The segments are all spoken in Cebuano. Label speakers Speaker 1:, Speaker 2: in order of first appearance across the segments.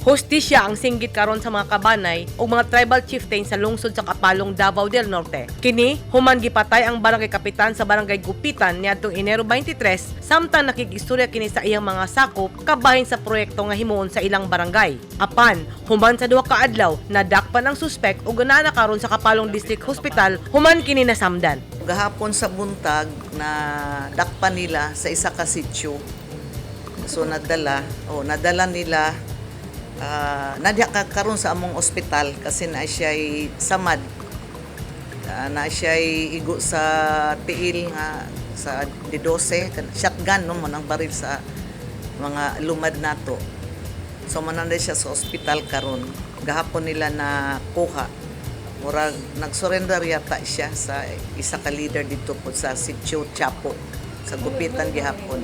Speaker 1: Hustisya ang singgit karon sa mga kabanay ug mga tribal chieftain sa lungsod sa Kapalong, Davao del Norte. Kini human gipatay ang barangay kapitan sa Barangay Gupitan niadtong Enero 23 samtang nakikistorya kini sa iyang mga sakop kabahin sa proyekto nga himuon sa ilang barangay. Apan human sa 2 ka adlaw, nadakpan ang suspek ug naa na karon sa Kapalong District Hospital human kini nasamdan.
Speaker 2: Gahapon sa buntag na dakpan nila sa isa ka sitio. So nadala nila, nadya ka karon sa among ospital kasi na siya'y samad. Na siya'y igo sa tiil nga sa D12, shotgun no mo nang baril sa mga lumad nato. So mananday siya sa ospital karon. Gahapon nila na kuha. Murag nag-surrender yata siya sa isa ka leader dito po sa Sitio Chapo sa Gupitan gihapon.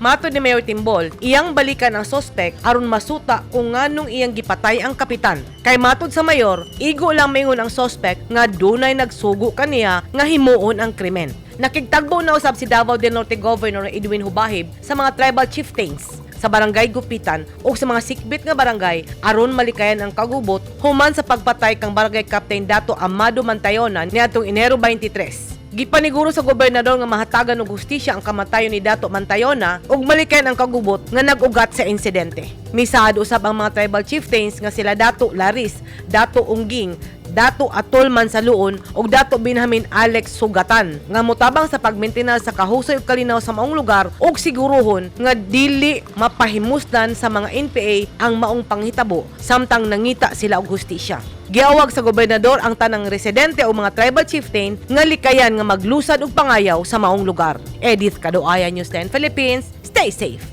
Speaker 1: Matod ni Mayor Timbol, iyang balikan ang sospek aron masuta kung nganong iyang gipatay ang kapitan. Kay matod sa mayor, igo lang maingon ang sospek nga dunay nagsugo kaniya nga himuon ang krimen. Nakigtagbo na usab si Davao del Norte Governor Edwin Hubahib sa mga tribal chieftains sa Barangay Gupitan o sa mga sikbit nga barangay aron malikayan ang kagubot human sa pagpatay kang Barangay Captain Dato Amado Mantayona niadtong Enero 23. Gipaniguro sa gobernador nga mahatagan og hustisya ang kamatayon ni Dato Mantayona ug malikayan ang kagubot nga nag-ugat sa insidente. Misaad usab ang mga tribal chieftains nga sila Dato Laris, Dato Ungging, Dato Atol Mansaluon ug Dato Benjamin Alex Sugatan nga motabang sa pagmentenar sa kahusoy ug kalinaw sa maong lugar ug siguruhon nga dili mapahimuslan sa mga NPA ang maong panghitabo samtang nangita sila og hustisya. Giawag sa gobernador ang tanang residente o mga tribal chieftain nga likayan nga maglusad og pangayaw sa maong lugar. Edith Kadoaya, News 10 Philippines. Stay safe.